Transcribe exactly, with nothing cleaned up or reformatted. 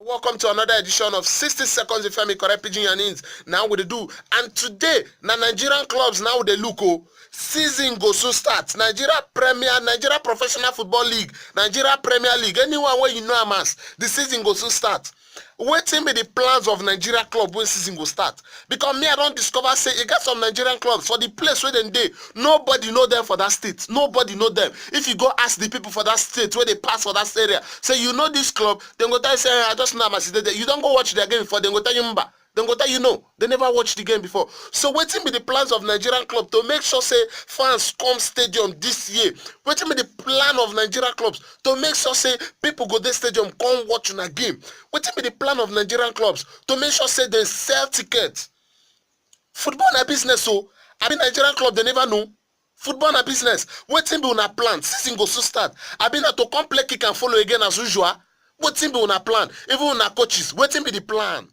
Welcome to another edition of sixty Seconds with Femi, correct Pidgin Yarnings. Now we dey do, and today na Nigerian clubs now dey look o. Season go soon start. Nigeria Premier, Nigeria Professional Football League, Nigeria Premier League, anyone wey you know am as, the season go soon start. Wetin be the plans of Nigeria club when season go start? Because me, I don discover say e get some Nigerian clubs for the place where dem dey, nobody know them for that state. Nobody know them. If you go ask the people for that state where they pass for that area, say, "You know this club?" Dem go tell you say, "Eh, I just know am as e dey there." You don go watch their game before, dem go tell you, "Mba." Dem go tell you no, they never watch the game before. So wetin be the plans of Nigerian club to make sure say fans come stadium this year? Wetin be the plan of Nigerian clubs to make sure say people go dey stadium come watch una game? Wetin be the plan of Nigerian clubs to make sure say dem sell tickets? Football na business o. Abi Nigerian club dem never know? Football na business. Wetin be una plan? Season go soon start. Abi na to come play kick and follow again as usual? Wetin be una plan? Even una coaches, wetin be the plan?